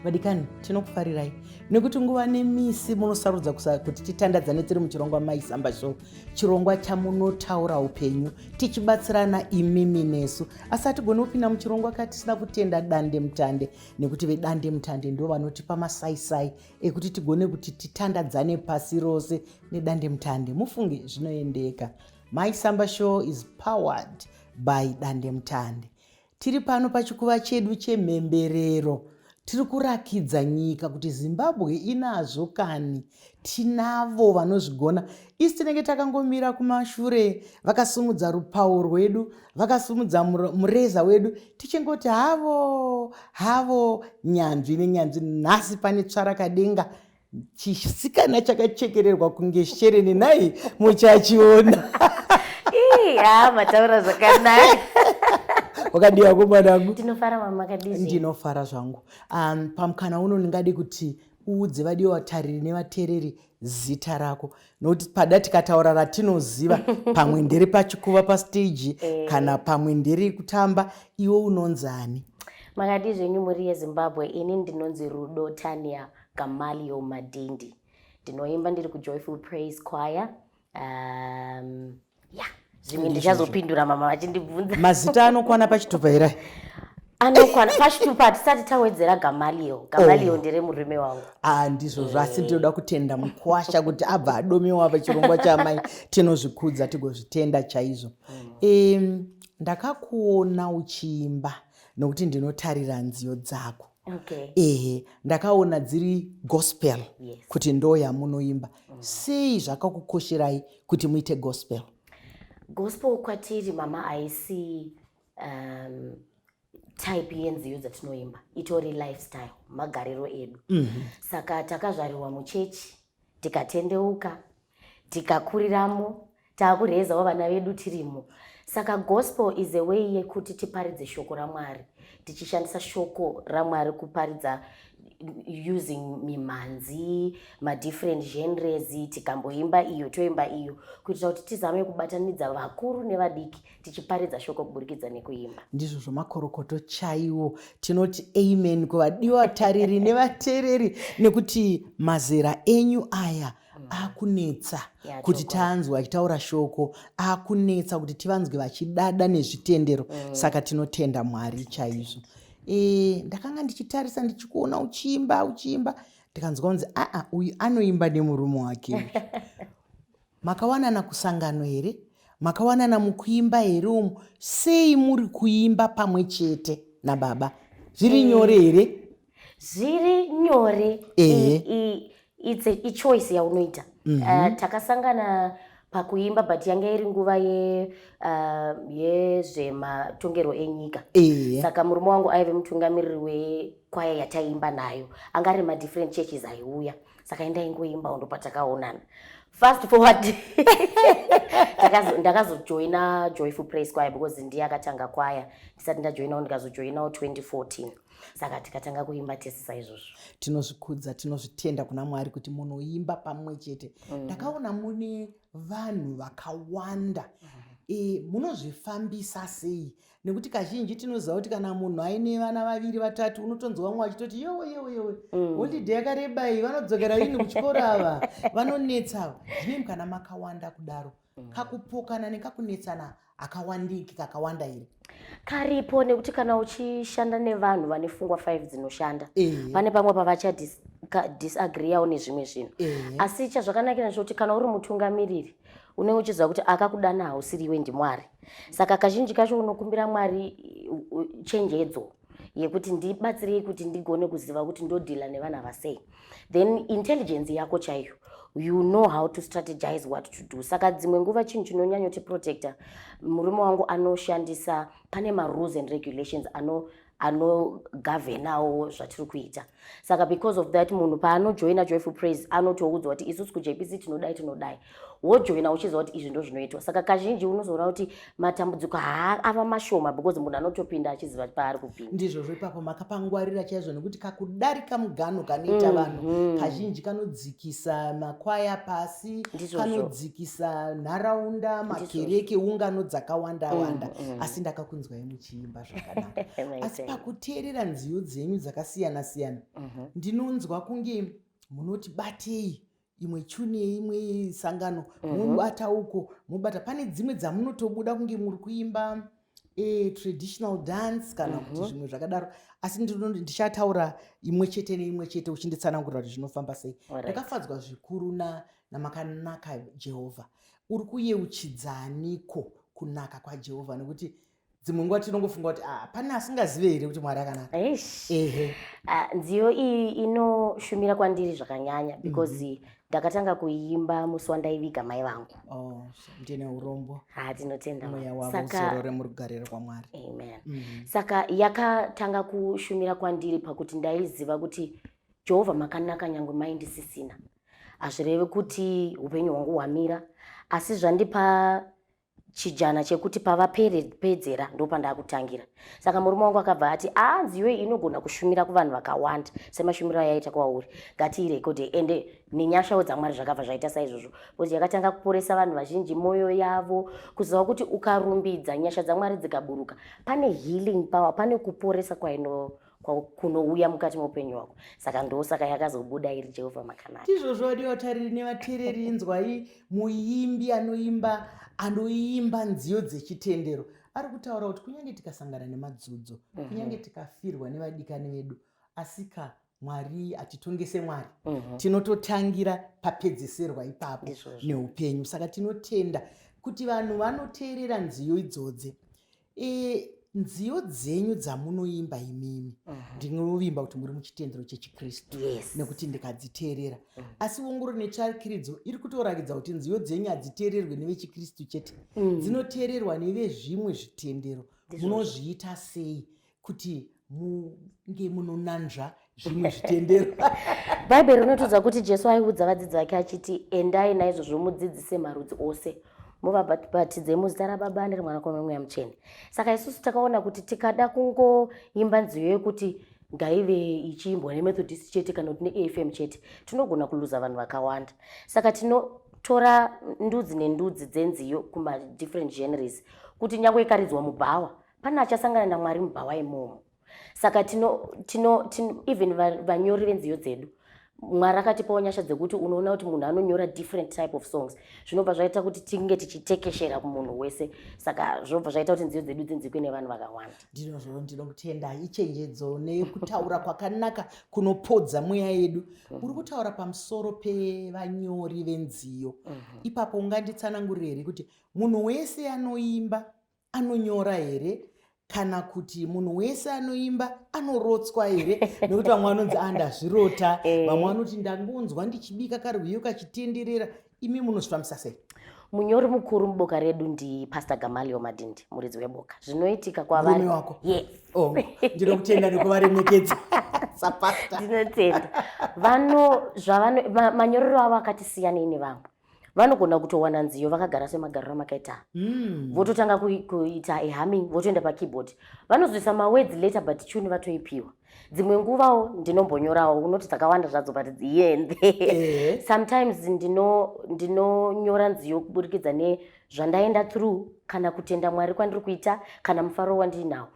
Vadikani, tinokufarirai nekuti nguva nemisi munosarudza kuti titandadzane tiri muchirongwa Mai Samba Show, chirongwa chamunotaura upenyu tichibatsirana imimi nesu. Asi hatigoni kupinda muchirongwa ka tisina kutenda dande mutande, nekuti vedande mutande ndo vanotipa masaisai ekuti tigone kuti titandadzane pasi rose nedande mutande. Mufunge zvinoendeka. Mai Samba Show is powered by dande mutande. Tiri pano pachikuva chedu chemhemberero. Tiri kurakidza nyika kuti Zimbabwe inazvo kani. Tinavo vanozvigona. Isi tinenge takangomira kumashure vakasumudza rupawo rwedu, vakasumudza mureza wedu, tichingoti havo havo nyanzvi nenyanzvi. Nhasi pane tsvarakadenga, chisikana chakachekererwa kunge shereni. Nhai, muchachiona. Ya, mataura zvakanaka. Wakadii hako, mwanangu? Ndinofara, mama, makadii? Ndinofara zvangu. Pamukana uno ndingadi kuti uudze vadiwa vatariri nevateereri zita rako, nokuti pada tikataura ratinoziva, pamwe ndere pachikuva pastage kana pamwe ndere kutamba. Iwe unonzani? Makadii zvenyu, mhuri yeZimbabwe? Ini ndinonzi Rudo Tania Gamalio Madindi. Ndinoimba ndiri kuJoyful Praise Choir. Ya, zvimwe ndichazopindura mama vachindibvunza. Mazita anokwana pachitupa here? Anokwana pachitupa, hatisati tawedzera Gamalio. Gamalio ndere murume wangu. Ah, ndizvozvo. Asi ndinoda kutenda mukwasha kuti abva adomewa pachirongwa chamai. Tinozvikudza, tigozvitenda chaizvo. Ndakakuona uchiimba nokuti ndinotarira nziyo dzako. Ehe, ndakaona dziri gospel, kuti ndo yamunoimba. Sei zvakakukosherai kuti muite gospel? Gospel kwatiri, mama, haisi type yenziyo dzatinoimba, itori lifestyle, magariro edu. Saka takazvarirwa muchechi, tikatendeuka, tikakuriramo, taakurezawo vana vedu tirimo. Saka gospel is a way yekuti tiparidze shoko raMwari, tichishandisa shoko raMwari kuparidza using mimhanzi, madifferent genres. Tikamboimba iyo, toimba iyo, kuitira kuti tizame kubatanidza vakuru nevadiki, tichiparidza shoko kuburikidza nekuimba. Ndizvo zvomakorokoto chaiwo. Tinoti amen kuvadiwa vatariri nevateereri, nekuti mazera enyu aya akunetsa kuti tanzwa achitaura shoko, akunetsa kuti tivanzwe vachidada nezvitendero. Saka tinotenda Mwari chaizvo. Ndakanga ndichitarisa, ndichikuona uchiimba uchiimba, ndikanzwa kunzi aa, uyu anoimba nemurume wake uyu. Makawanana kusangano here? Makawanana mukuimba here umu? Sei muri kuimba pamwe chete nababa? Zviri nyore here? Zviri nyore. It's a ichoice yaunoita. Takasangana pakuimba, but yanga iri nguva yezvematongerwo enyika. Saka murume wangu aive mutungamiriri wekwaya yataiimba nayo, anga ari madifferent churches aiuya, saka indaingoimba. Ndo patakaonana. Fast forward, ndakazojoina Joyful Praise Choir because ndiye akatanga kwaya ndisati ndajoinawo, ndikazojoinawo 2014. Saka tikatanga kuimba tese saizvozvo. Tinozvikudza, tinozvitenda kuna Mwari kuti munoimba pamwe chete. Ndakaona mune vanhu vakawanda. E, munozvifambisa sei nekuti kazhinji tinoziva kuti kana munhu aine vana vaviri vatatu unotonzwa vamwe vachitoti yowe yowe yowe holiday yakareba iyi, vanodzokera rini kuchikoro ava, vanonetsa ava. Zvinoimi kana makawanda kudaro, kakupokana nekakunetsana akawandiki kakawanda here? Karipo, nekuti kana uchishanda nevanhu vane pfungwa 5 dzinoshanda, pane pamwe pavachadisagreeyawo nezvimwe zvinhu. Asi chazvakanakira ndechekuti kana uri mutungamiriri, unenge uchiziva kuti akakudana hausiriwe, ndiMwari. Saka kazhinji kacho unokumbira Mwari chenjedzo yekuti ndibatsirei kuti ndigone kuziva kuti ndodeala nevanhu ava sei. Then intelligence yako chaiyo, you know how to strategize what to do. Saka dzimwe nguva chinhu chinonyanyotiprotecta, murume wangu anoshandisa, pane marules and regulations anogovernawo zvatiri kuita. Saka because of that, munhu paanojoina Joyful Praise anotoudzwa kuti isusu kuJPC tinodai, tinodai. Wojoina uchiziva kuti izvi ndo zvinoitwa. Saka kazhinji unozoona kuti matambudziko haa ava mashoma because munhu anotopinda achiziva paari kupinda. Ndizvozvo, ipapo makapangwarira chaizvo, nekuti kakudarika mugano kanoita vanhu kazhinji kanodzikisa makwaya pasi, kanodzikisa nharaunda, makereke, ungano dzakawanda wanda. Asi ndakakunzwai muchiimba zvakanaka. Asi pakuteerera nziyo dzenyu dzakasiyana siyana, ndinonzwa kunge munoti batei imwe tune yeimwe sangano, mobata uko, mobata pane dzimwe dzamunotobuda kunge muri kuimba traditional dance kana kuti zvimwe zvakadaro. Asi ndichataura imwe chete neimwe chete uchinditsanangurira kuti zvinofamba sei. Ndakafadzwa zvikuru naMakanaka Jehovha. Uri kuyeuchidzaniko kunaka kwaJehovha? Nekuti dzimwe nguva tinongofunga kuti, ah, pane asingazive here kuti Mwari akanaka? Eish. Ah, nziyo iyi inoshumira kwandiri zvakanyanya because ndakatanga kuiimba musi wandaiviga mai vangu. Oh, ndine urombo. Ha, tinotenda. Mweya wavo uzorore murugariro kwaMwari. Amen. Saka yakatanga kushumira kwandiri pakuti ndaiziva kuti Jehovha makanaka nyange mai ndisisina. Hazvirevi kuti upenyu hwangu hwamira, asi zvandipa chijana chekuti pavapedzera ndo pandakutangira. Saka murume wangu akabva ati, "Aa, nziyo iyi inogona kushumira kuvanhu vakawanda semashumiro ayaita kwauri, ngatiirekodhe." Ende nenyashawo dzaMwari zvakabva zvaita saizvozvo, because yakatanga kuporesa vanhu vazhinji mwoyo yavo, kuziva kuti ukarumbidza, nyasha dzaMwari dzikaburuka, pane healing power, pane kuporesa kwaino kunouya mukati meupenyu hwako. Saka ndosaka yakazobuda iri Jehovha Makanaka. Tizvozvo, vadiwa vatariri nevateereri, inzwai muimbi anoimba nziyo dzechitendero ari kutaura kuti kunyange tikasangana nemadzudzo, kunyange tikafirwa nevadikani vedu, asika Mwari atitongese Mwari, tinototangira papedzeserwa ipapo neupenyu. Saka tinotenda kuti vanhu vanoteerera nziyo idzodzi. Nziyo dzenyu dzamunoimba imimi, ndinovimba kuti muri muchitendero chechiKristu, nekuti ndikadziteerera. Asi ongororo netsvakiridzo iri kutorakidza kuti nziyo dzenyu hadziteererwe nevechikristu chete, dzinoteererwa nevezvimwe zvitendero. Munozviita sei kuti munge munonanzva zvimwe zvitendero? Bhaibheri rinotiudza kuti Jesu aiudza vadzidzi vake achiti, "Endai naizvozvo mudzidzise marudzi ose, muvabhabhatidze muzita raBaba nereMwanakomana neMweya Mutsvene." Saka isusu takaona kuti tikada kungoimba nziyo yekuti ngaive ichiimbwa neMethodist chete kana kuti neAFM chete, tinogona kuluza vanhu vakawanda. Saka tinotora ndudzi nendudzi dzenziyo kumadifferent genres, kuti nyange ikaridzwa mubhawa, pane achasangana naMwari mubhawa imomo. Saka tino even vanyori venziyo dzedu, Mwari akatipawo nyasha dzekuti unoona kuti munhu anonyora different type of songs. Zvinobva zvaita kuti tinge tichitekeshera kumunhu wese. Saka zvinobva zvaita kuti nziyo dzedu dzinzikwe nevanhu vakawanda. Ndinozvo, ndinokutenda ichenjedzo nekutaura kwakanaka kunopodza mweya yedu. Uri kutaura pamusoro pevanyori venziyo. Ipapo unganditsanangurire here kuti munhu wese anoimba anonyora here, kana kuti munhu wese anoimba anorotswa here? Nekuti vamwe vanonzi, "A, ndazvirota." Vamwe vanoti, "Ndangonzwa ndichibika karwiyo kachitenderera." Imi munozvifambisa sei? Munyori mukuru muboka redu ndipastor Gamalio Madhindi, muridzi weboka. Zvinoitika kwavari Murume wako? Yes. Oh, ndinokutenda nekuvaremekedza sapasta. Ndinotenda. Vano zvavano manyorero avo akati siyanei nevamwe. Vanogona kutowana nziyo vakagara semagariro amakaita, vototanga kuita ahumming, votoenda pakeyboard, vanozoisa mawords later, but tune vatoipiwa. Dzimwe nguvawo ndinombonyorawo, unoti dzakawanda zvadzo, but dziende. Sometimes ndinonyora nziyo kuburikidza nezvandaenda through, kana kutenda Mwari kwandiri kuita, kana mufaro wandinawo.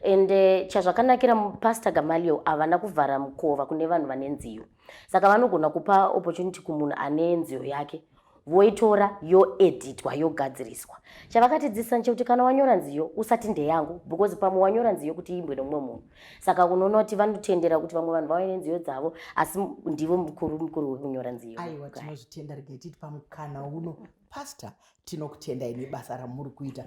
And chazvakanakira, Pastor Gamaliel havana kuvhara mukova kune vanhu vane nziyo, saka vanogona kupa opportunity kumunhu ane nziyo yake, voitora, yoeditwa, yogadziriswa. Chavakatidzidzisa ndechekuti kana wanyora nziyo, usati ndeyangu, because pamwe wanyora nziyo kuti iimbwe nomumwe munhu. Saka unoona kuti vanotendera kuti vamwe vanhu vauye nenziyo dzavo, asi ndivo mukuru mukuru wekunyora nziyo. Aiwa, tinozvitenda. Regai titi pamukana uno, Pastor, tinokutendai nebasa ramuri kuita.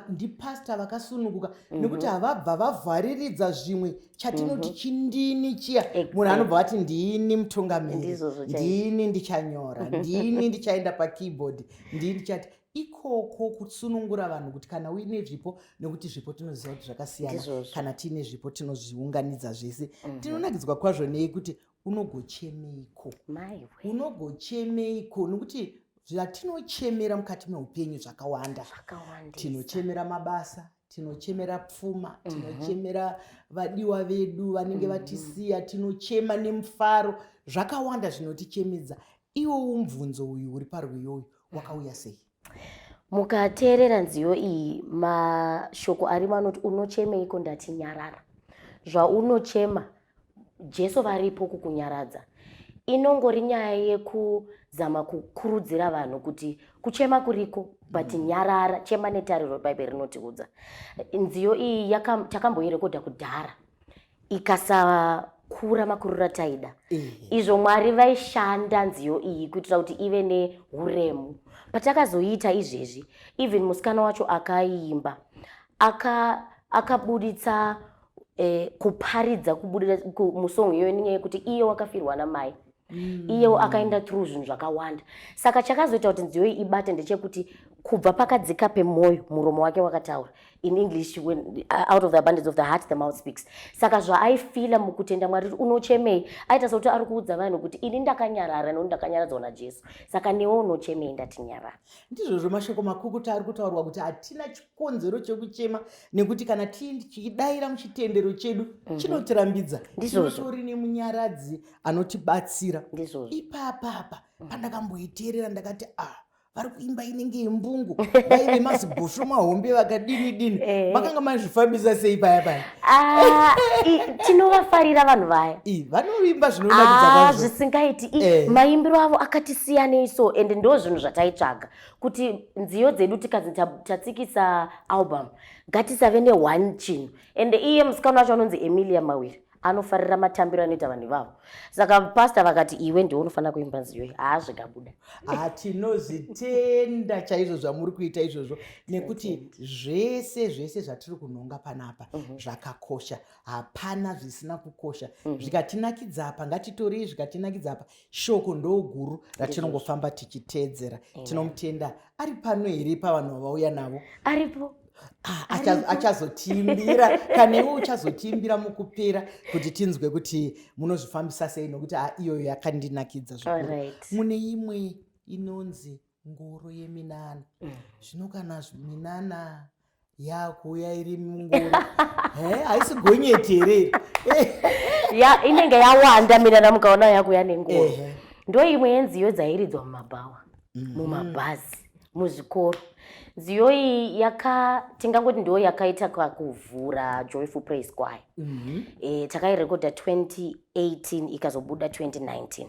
Ndipastor vakasununguka nekuti havabva vavhariridza zvimwe chatinoti chindini chiya. Munhu anobva vati, "Ndini mutungamiri, Ndizvozvo chaizvo. ndini ndichanyora, ndini ndichaenda pakeyboard, ndini ndichati." Ikoko kusunungura vanhu kuti kana uine zvipo, nekuti zvipo tinoziva kuti zvakasiyana, kana tiine zvipo tinozviunganidza zvese. Tinonakidzwa kwazvo nei kuti unogochemeiko? Maiwe. Unogochemeiko? Nekuti zvatinochemera mukati meupenyu zvakawanda. Zvakawandisa. Tinochemera mabasa, tinochemera pfuma, tinochemera vadiwa vedu vanenge vatisiya, tinochema nemufaro. Zvakawanda zvinotichemedza. Iwowu mubvunzo uyu uri parwiyo uyu wakauya sei? Mukateerera nziyo iyi, mashoko arimo anoti, "Unochemeiko? Ndati nyarara. Zvaunochema, Jesu varipo kukunyaradza." Inongori nyaya yekuzama kukurudzira vanhu kuti kuchema kuriko, but nyarara, chema netariro, Bhaibheri rinotiudza. Nziyo iyi takamboirekodha kudhara, ikasakura makuriro ataida. Izvo Mwari vaishanda nziyo iyi kuitira kuti ive neuremu. Patakazoiita izvezvi, even musikana wacho akaiimba akabuditsa kuparidza kubudira musong iyoyo, nenyaya yekuti iye wakafirwa namai, iyewo akaenda through zvinhu zvakawanda. Saka chakazoita kuti nziyo iyi ibate ndechekuti kubva pakadzika pemwoyo, muromo wake wakataura. In English, when, "Out of the abundance of the heart the mouth speaks." Saka zvaaifila mukutenda Mwari kuti unochemei, aita sekuti ari kuudza vanhu kuti ini ndakanyarara nokuti ndakanyaradzwa naJesu, saka newe unochemei? Ndati nyarara. Ndizvozvo, mashoko makukutu ari kutaurwa kuti hatina chikonzero chekuchema, nekuti kana tichidayira muchitendero chedu chinotirambidza. Tinotori nemunyaradzi anotibatsira. Ipapapa pandakamboiteerera, ndakati, "Ah, vari kuimba inenge yembungu." Vaive mazibhosvo mahombe vakadini dini. Makanga mazvifambisa sei paya paya? Ah, tinovafarira vanhu vaya. Vanoimba zvinonakidza kwazvo. Zvisingaiti. Maimbiro avo akati siyanei so, and ndo zvinhu zvataitsvaga kuti nziyo dzedu tikanzi tatsikisa album, ngatisave neone chinhu. And iye musikana wacho anonzi Emilia Mawiri anofarira matambiro anoita vanhu ivavo, saka Pastor vakati, "Iwe ndiwe unofanira kuimba nziyo iyi." Haa, zvikabuda. Ha, tinozvitenda chaizvo zvamuri kuita izvozvo, nekuti zvese zvese zvatiri kunhonga panapa zvakakosha. Hapana zvisina kukosha. Zvikatinakidza apa, ngatitorei. Zvikatinakidza apa, shoko ndo guru ratinongofamba tichiteedzera. Tinomutenda. Ari pano here pavanhu vavauya navo? Aripo. Ah, achazotiimbira. Kana iwe uchazotiimbira mukupera kuti tinzwe kuti munozvifambisa sei, nokuti ah, iyoyo yakandinakidza zvikuru. Mune imwe inonzi Ngoro Yeminana. Zvino kana minana yakuuya iri mungoro, he, haisi gonyeti here iri? Ya, inenge yawanda minana mukaona yakuya nengoro. Ndo imwe yenziyo dzairidzwa mumabhawa, mumabhazi, muzvikoro. Nziyo iyi yaka tingangoti ndo yakaita kakuvhura Joyful Praise Choir. Takairekodha 2018, ikazobuda 2019.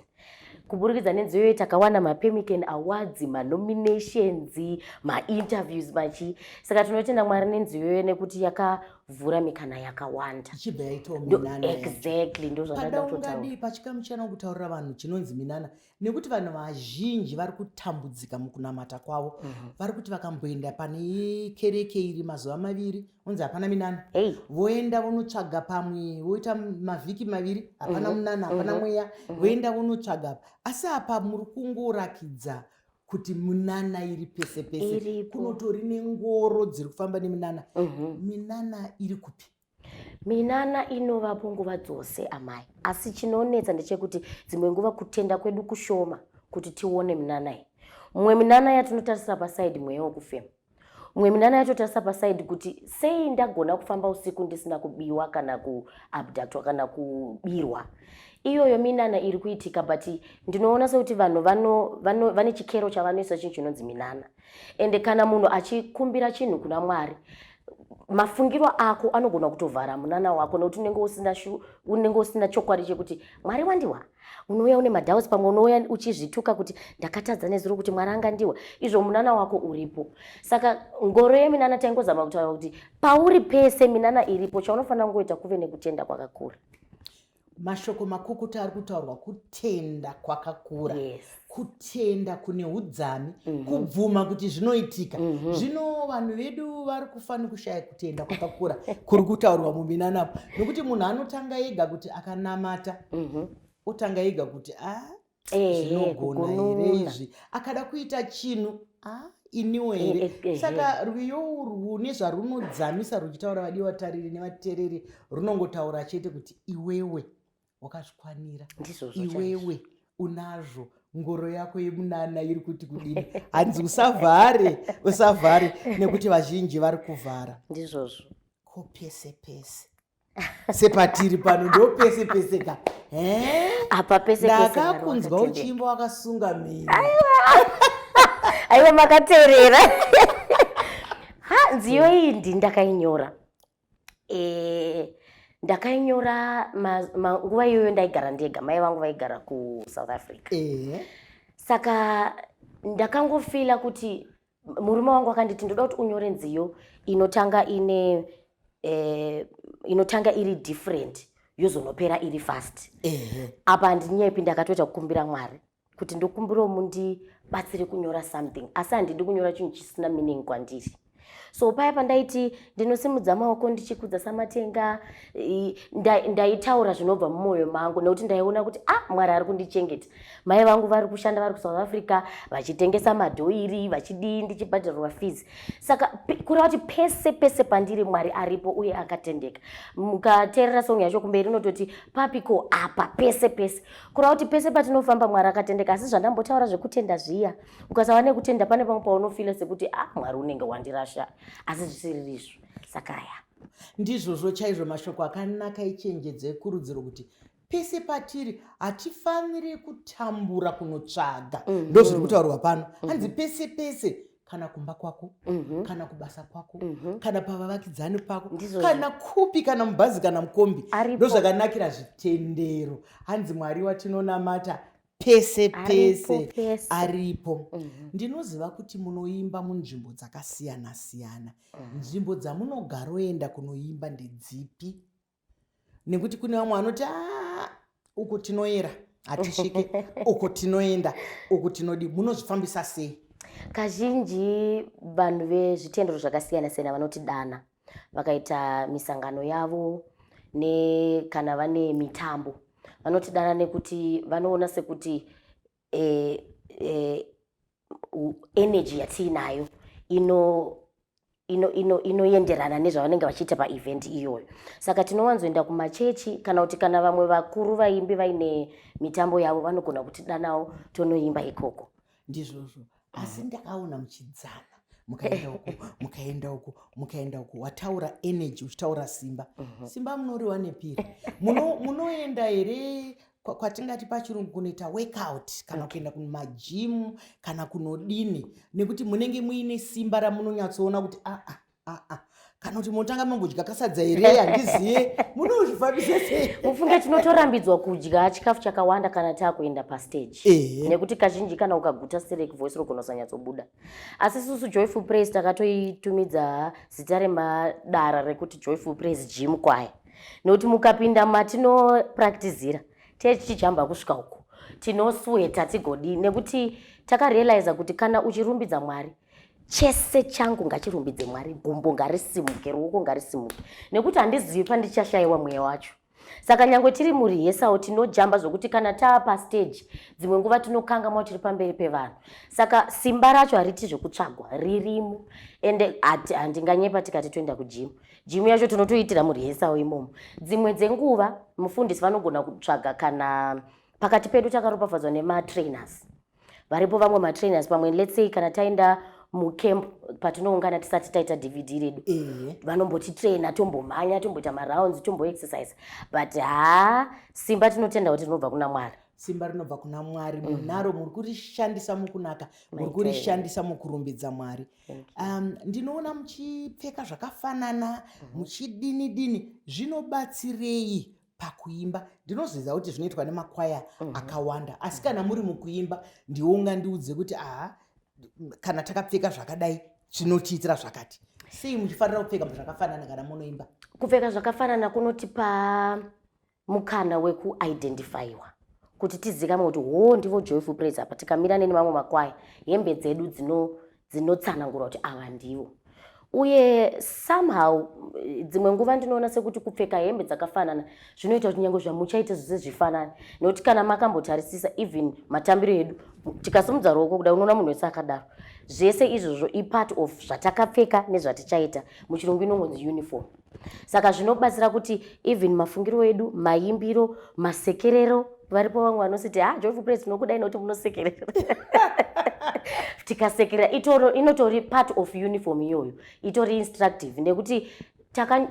Kuburikidza nenziyo iyi takawana maPemican Awards, manominations, mainterviews, machi. Saka tinotenda Mwari nenziyo iyo nekuti yakavhura mikana yakawanda. Ichibva yaitawo minana yacho. Exactly, ndo zvandada Pada kutotaura. Ungadii pachikamu chana kutaurira vanhu chinonzi minana, nekuti vanhu vazhinji vari kutambudzika mukunamata kwavo. Vari kuti vakamboenda pane kereke iri mazuva 2, onzi hapana minana. Voenda vonotsvaga pamwe, voita mavhiki 2, hapana munana, hapana mweya. Voenda vonotsvaga apa, asi apa muri kungorakidza kuti munana iri pese pese. Iripo. Kunotori nengoro dziri kufamba neminana. Minana iri kupi? Minana inovapo nguva dzose, amai, asi chinonetsa ndechekuti dzimwe nguva kutenda kwedu kushoma kuti tione minana iyi. Mumwe minana yatinotarisira paside mweya wokufema. Mumwe minana yatotarisa paside kuti sei ndagona kufamba usiku ndisina kubiwa kana kuabductwa kana kubirwa. Iyoyo minana iri kuitika, but ndinoona sekuti vanhu vane chikero chavanoisa chinhu chinonzi minana. Ende kana munhu achikumbira chinhu kuna Mwari, mafungiro ako anogona kutovhara munana wako, nekuti unenge usina chokwadi chekuti Mwari wandiwa. Unouya une madoubts, pamwe unouya uchizvituka kuti ndakatadza nezuro kuti Mwari angandiwa, izvo munana wako uripo. Saka ngoro yeminana taingozama kutaura kuti pauri pese minana iripo, chaunofanira kungoita kuve nekutenda kwakakura. Mashoko makukuta ari kutaurwa, kutenda kwakakura. Kutenda kune udzami, kubvuma kuti zvinoitika. Zvino vanhu vedu vari kufa nekushaya kutenda kwakakura kuri kutaurwa muminanapo, nokuti munhu anotanga ega kuti akanamata, otanga ega kuti a zvinogona here Kugununa. izvi? Akada kuita chinhu, a iniwo here? Saka rwiyo urwu nezvarunodzamisa ruchitaura, vadiwa tariri nevateereri, runongotaura chete kuti iwewe wakazvikwanira. Ndizvozvo chaizvo. Iwewe unazvo, ngoro yako yemunana iri kuti kudini? Hanzi usavhare, usavhare, nekuti vazhinji vari kuvhara. Ndizvozvo. Ko pese pese sepatiri pano, ndo pese pese ka, he? Apa pese pese Mwari Ndakakunzwa wakatendeka. uchiimba wakasunga mhino. Aiwa, makateerera. Ha, nziyo iyi ndi ndakainyora, ndakainyora nguva iyoyo ndaigara ndega, mai vangu vaigara kuSouth Africa. Saka ndakangofeela kuti murume wangu akanditi, "Ndoda kuti unyore nziyo inotanga ine inotanga iri different, yozonopera iri fast." Apa handinyepi, ndakatoita kukumbira Mwari kuti ndokumbirawo mundibatsire kunyora something, asi handidi kunyora chinhu chisina meaning kwandiri. So paya pandaiti ndinosimudza maoko ndichikudza Samatenga, ndaitaura zvinobva mumwoyo mangu, nekuti ndaiona kuti ah, Mwari ari kundichengeta. Mai vangu vari kushanda vari kuSouth Africa vachitengesa madhoiri, vachidii, ndichibhadharirwa fees. Saka kureva kuti pese pese pandiri Mwari aripo uye akatendeka. Mukateerera song yacho kumberi inototi papiko apa pese pese, kureva kuti pese patinofamba Mwari akatendeka. Asi zvandambotaura zvekutenda zviya, ukasava nekutenda, pane pamwe paunofeela sekuti ah, Mwari unenge wandirasha, asi zvisiri izvo. Saka ya. Ndizvozvo chaizvo, mashoko akanaka echenjedzo, ekurudziro, kuti pese patiri hatifaniri kutambura kunotsvaga. Ndo zviri kutaurwa pano. Hanzi pese pese, kana kumba kwako, kana kubasa kwako, kana pavavakidzani pako, Ndizvozvo. kana kupi, kana mubhazi, kana mukombi. Aripo. Ndo zvakanakira zvitendero. Hanzi Mwari watinonamata pese Aripo. pese. Pese. Aripo. Ndinoziva kuti munoimba munzvimbo dzakasiyana siyana. Nzvimbo dzamunogaroenda kunoimba ndedzipi? Nekuti kune vamwe vanoti a uku tinoyera hatisvike, uku tinoenda, uku tinodi. Munozvifambisa sei? Kazhinji vanhu vezvitendero zvakasiyana siyana vanotidana vakaita misangano yavo nekana vane mitambo, vanotidana nekuti vanoona sekuti energy yatiinayo inoenderana nezvavanenge vachiita paevent iyoyo. Saka tinowanzoenda kumachechi, kana kuti kana vamwe vakuru vaimbi vaine mitambo yavo, vanogona kutidanawo tonoimba ikoko. Ndizvozvo. Asi ndakaona muchidzana, mukaenda uku, mukaenda uku, mukaenda uku. Wataura energy, uchitaura simba. Simba munoriwa nepiri? Munoenda here kwatingati pachirungu kunoita workout, kana kuenda kumagym, kana kunodini, nekuti munenge muine simba ramunonyatsoona kuti aa aa? Kana kuti munotanga mambodya kasadza here? Handiziye, munozvifambisa sei? Mufunge tinotorambidzwa kudya chikafu chakawanda kana taakuenda pastage, nekuti kazhinji kana ukaguta sterek, voice rogona kusanyatsobuda. Asi susu Joyful Praise takatoitumidza zita remadara rekuti Joyful Praise Gym Choir, nekuti mukapinda matinopractisira tichijamba kusvika uko, tinosweta, tigodii, nekuti takarealiza kuti kana uchirumbidza Mwari, chese changu ngachirumbidze Mwari, gumbo ngarisimuke, ruoko ngarisimuke, nekuti handizivi pandichashayiwa mweya wacho. Saka nyange tiri murehearsal tinojamba zvokuti kana taa pastage dzimwe nguva tinokangamwa tiri pamberi pevanhu. Saka simba racho hariti zvekutsvagwa, ririmo. Ende handinganyepa tikati toenda kugym, gym yacho tinotoitira murehearsal imomo. Dzimwe dzenguva mufundisi vanogona kutsvaga, kana pakati pedu takaropafadzwa nematrainers. Varipo vamwe matrainers pamwe, let's say kana taenda mucamp patinoungana tisati taita DVD redu, vanombotitraina, tombomhanya, tomboita marounds, tomboexercise, but haa, simba tinotenda kuti rinobva kuna Mwari. Simba rinobva kuna Mwari. Munaro, muri kurishandisa mukunaka, muri kurishandisa mukurumbidza Mwari. Ndinoona muchipfeka zvakafanana, muchidini dini. Zvinobatsirei pakuimba? Ndinoziva kuti zvinoitwa nemakwaya akawanda, asi kana muri mukuimba, ndiwo ungandiudze kuti aha, kana takapfeka zvakadai zvinotiitira zvakati. Sei muchifanira kupfeka zvakafanana kana munoimba? Kupfeka zvakafanana kunotipa mukana wekuidentifyiwa, kuti tizikamwe kuti ho, ndivo Joyful Praise. Apa tikamira nemamwe makwaya, hembe dzedu dzinotsanangura kuti ava ndivo. Uye somehow dzimwe nguva ndinoona sekuti kupfeka hembe dzakafanana zvinoita kuti nyange zvamuchaita zvise zvifanane, nekuti kana makambotarisisa even matambiro edu, tikasimudza ruoko kuda, unoona munhu wese akadaro. Zvese izvozvo ipart of zvatakapfeka nezvatichaita. Muchirungu inongonzi uniform. Saka zvinobatsira kuti even mafungiro edu, maimbiro, masekerero. Varipo vamwe vanositi, "Ha, Joyful Praise tinokudai nokuti munosekerera." Tikasekerera, inotori part of uniform iyoyo, itori instructive, nekuti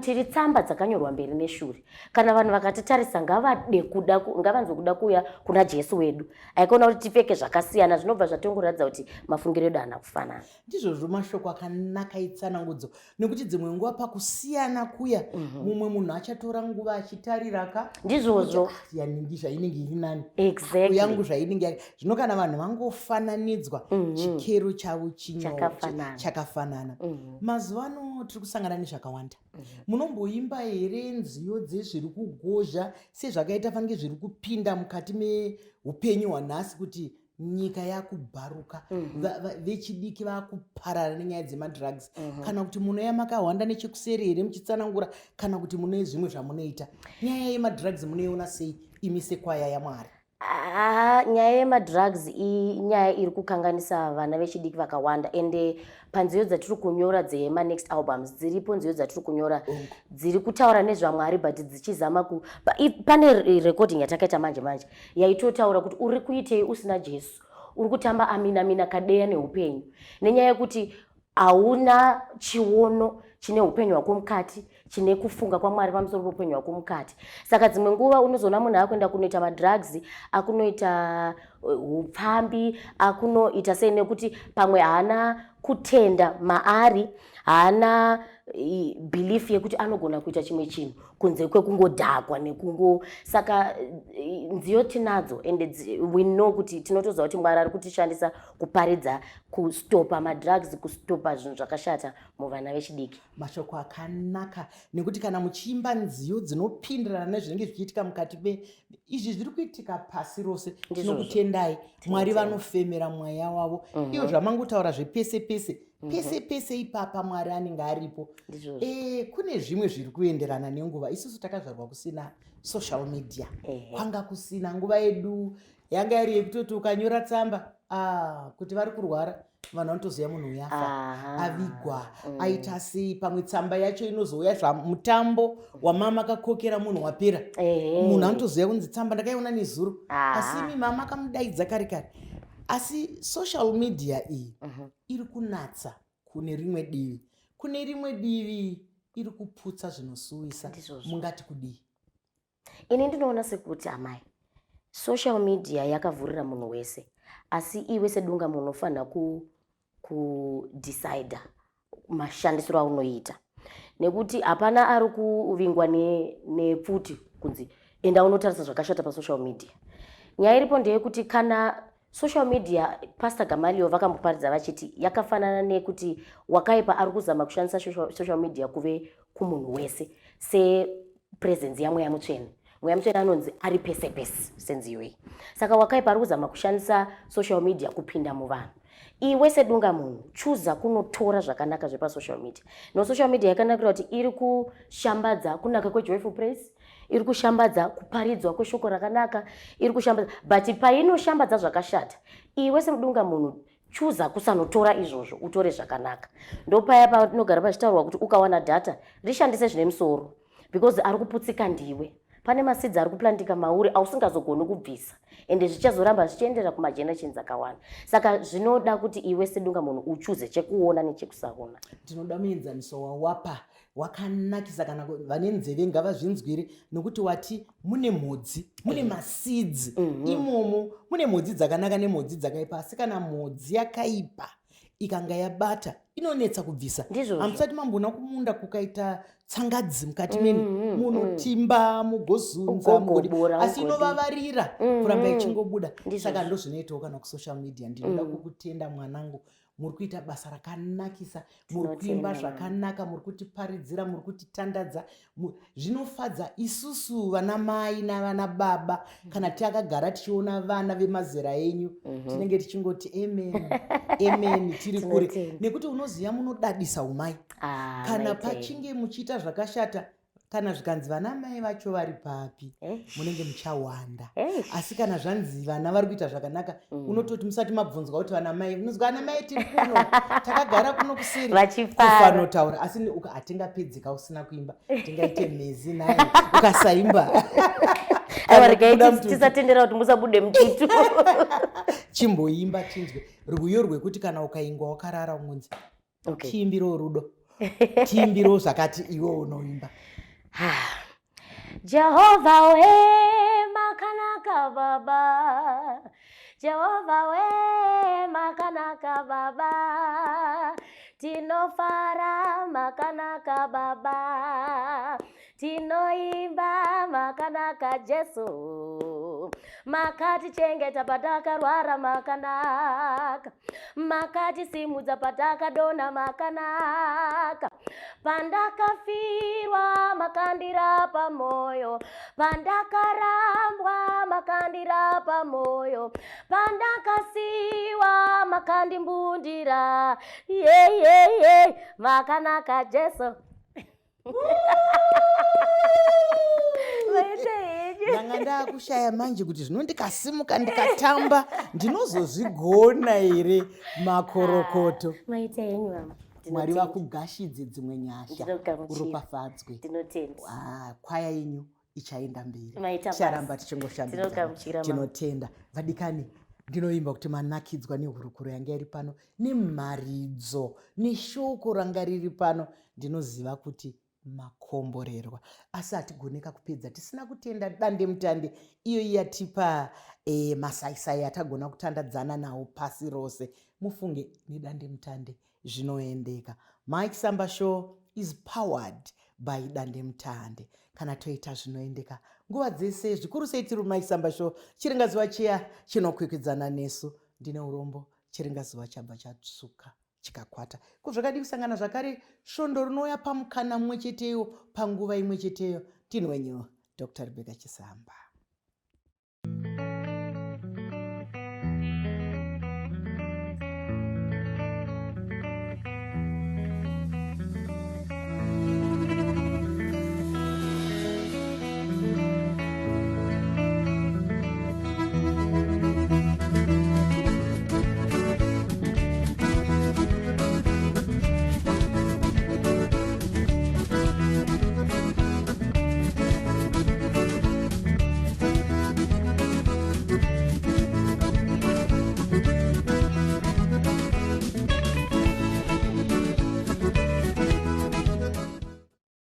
tiri tsamba dzakanyorwa mberi neshure. Kana vanhu vakatitarisa, ngavade kuda ngavanzwe kuda kuuya kuna Jesu wedu. Aikona kuti tipfeke zvakasiyana, zvinobva zvatongoratidza kuti mafungiro edu haana kufanana. Ndizvozvo, mashoko akanaka, itsanangudzo, nekuti dzimwe nguva pakusiyana kuya, mumwe munhu achatora nguva achitarira ka. Ndizvozvo. Kuti, "Ah, yaningi zvainenge iri nani, yangu zvainenge zvino kana vanhu vangofananidzwa, chikero chavo Chakafanana. Chakafanana. Mazuva ano tiri kusangana nezvakawanda. Munomboimba here nziyo dzezviri kugozha, sezvakaita fanike zviri kupinda mukati meupenyu hwanhasi, kuti nyika yakubharuka, vechidiki vakuparara nenyaya dzemadrugs? Kana kuti munoya makahwanda nechekuseri here muchitsanangura, kana kuti mune zvimwe zvamunoita? Nyaya yemadrugs munoiona sei imi sekwaya yaMwari? Ah, nyaya yemadrugs inyaya iri kukanganisa vana vechidiki vakawanda. Ende panziyo dzatiri kunyora dzemanext albums, dziripo nziyo dzatiri kunyora dziri kutaura nezvaMwari, but dzichizama ku pane recording yatakaita manje manje yaitotaura kuti uri kuitei usina Jesu, uri kutamba amina mina kadeya neupenyu, nenyaya yekuti hauna chiono chine upenyu hwako mukati, chine kufunga kwaMwari pamusoro peupenyu hwako mukati. Saka dzimwe nguva unozoona munhu akuenda kunoita madrugs, akunoita upfambi, akunoita sei, nekuti pamwe haana kutenda maari, haana belief yekuti anogona kuita chimwe chinhu kunze kwekungodhakwa nekungo. Saka nziyo tinadzo, and we know kuti tinotoziva kuti Mwari ari kutishandisa kuparidza, kustopa madrugs, kustopa zvinhu zvakashata muvana vechidiki. Mashoko akanaka, nekuti kana muchiimba nziyo dzinopindirana nezvinenge zvichiitika mukati me izvi zviri kuitika pasi rose, tinokutendai. Mwari vanofemera mweya wavo. Iyo zvamangotaura zvepese pese, pese pese ipapa Mwari anenge aripo. Kune zvimwe zviri kuenderana nenguva. Isusu takazvarwa kusina social media. Kwanga kusina. Nguva yedu yanga iri yekutoti ukanyora tsamba, ah, kuti vari kurwara, vanhu vanotoziva munhu uyafa, avigwa, aita sei. Pamwe tsamba yacho inozouya zvamutambo wamama akakokera munhu wapera. Munhu anotoziva kunzi tsamba ndakaiona nezuro, asi imi mama akamudaidza kare kare. Asi social media iyi iri kunatsa kune rimwe divi, kune rimwe divi iri kuputsa zvinosuwisa. Mungati kudii? Ini ndinoona sekuti, amai, social media yakavhurira munhu wese, asi iwe sedunga munhu unofanira kudecida mashandisiro aunoita, nekuti hapana ari kuvingwa nepfuti kunzi enda unotarisa zvakashata pasocial media. Nyaya iripo ndeyekuti kana social media, Pastor Gamalio vakamboparidza vachiti yakafanana nekuti wakaipa ari kuzama kushandisa social media kuve kumunhu wese sepresence yaMweya Mutsvene. Mweya Mutsvene anonzi ari pese pese senziyo iyi. Saka wakaipa ari kuzama kushandisa social media kupinda muvanhu. Iwe sedunga munhu, chuza kunotora zvakanaka zvepasocial media. No, social media yakanakira kuti iri kushambadza kunaka kweJoyful Praise, iri kushambadza kuparidzwa kweshoko rakanaka, iri kushambadza. But painoshambadza zvakashata, iwe semudunga munhu chuza kusanotora izvozvo, utore zvakanaka. Ndopaya panogara pachitaurwa kuti ukawana data, rishandise zvine musoro, because ari kuputsika ndiwe. Pane maseeds ari kuplantika mauri ausingazogoni kubvisa, ende zvichazoramba zvichienderera kumagenerations akawanda. Saka zvinoda kuti iwe sedunga munhu uchuze chekuona nechekusaona. Ndinoda muenzaniso wawapa wakanakisa, kana vane nzeve ngavazvinzwire, nokuti wati mune mhodzi, mune maseeds imomo, mune mhodzi dzakanaka nemhodzi dzakaipa. Asi kana mhodzi yakaipa ikanga yabata, inonetsa kubvisa. Ndizvozvo. Hamusati mamboona kumunda kukaita tsangadzi mukati meni, munotimba, mugozunza, mugodi, Ugogobora, asi ugodi. inovavarira kuramba ichingobuda. Ndizvozvo. Saka ndozvinoitawo kana kusocial media. Ndinoda kukutenda mwanangu, muri kuita basa rakanakisa, muri kuimba Tinotenda, mama. zvakanaka, muri kutiparidzira, muri kutitandadza. Zvinofadza isusu vana mai navana baba kana takagara tichiona vana vemazera enyu, tinenge tichingoti amen, amen tiri kure, Tinotenda. nekuti unoziva munodadisa umai. Ah, Kana maitei. pachinge muchiita zvakashata, kana zvikanzi vana mai vacho vari papi, munenge muchawanda. Asi kana zvanzi vana vari kuita zvakanaka, unototi musati mabvunzwa kuti vana mai, unonzwa vana mai tiri kuno, takagara kuno kuseri, Vachifara. kufanotaura. Asi hatingapedzeka usina kuimba, tingaite mhezi naye ukasaimba. Aiwa, Kana regai kubuda mututu. tisatendera kuti musabude mututu. Chimboimba tinzwe rwiyo rwekuti kana ukaingwa wakarara ungonzi tiimbiro rudo, tiimbiro zvakati, iwe unoimba. Jehovha we makanaka baba, Jehovha we makanaka baba, tinofara makanaka baba, tinoimba makanaka Jesu, makatichengeta patakarwara makanaka, makatisimudza patakadona makanaka, pandakafirwa makandirapa moyo, pandakarambwa makandirapa moyo, pandakasiwa makandimbundira, yeyeye makanaka Jesu. Maite henyu. Ndanga ndaakushaya manje kuti zvino ndikasimuka ndikatamba ndinozozvigona here. Makorokoto. Maite henyu mama. Mwari Ndinotenda. vakugashidze dzimwe nyasha. Ndinogamuchira. Uropafadzwe. Ndinotenda. Ah, kwaya yenyu ichaenda mberi. Maita basa. Ticharamba tichingoshambidzana. Tinogamuchira, mama. Tinotenda. Vadikani, ndinoimba kuti manakidzwa nehurukuro yanga iri pano, nemharidzo neshoko ranga riri pano. Ndinoziva kuti makomborerwa, asi hatigoneka kupedza tisina kutenda dande mutande iyo yatipa masaisai atagona kutandadzana nawo pasi rose. Mufunge, nedande mutande zvinoendeka. Mike Samba Show is powered by dande mutande. Kana toita zvinoendeka nguva dzese, zvikuru sei tiri Mike Samba Show, chiringazuva chiya chinokwikwidzana nesu. Ndine urombo, chiringazuva chabva chatsvuka chikakwata. Kuzvakadi kusangana zvakare svondo rinouya pamukana mumwe cheteyo, panguva imwe cheteyo. Ndini wenyu Dr Rebecca Chisamba.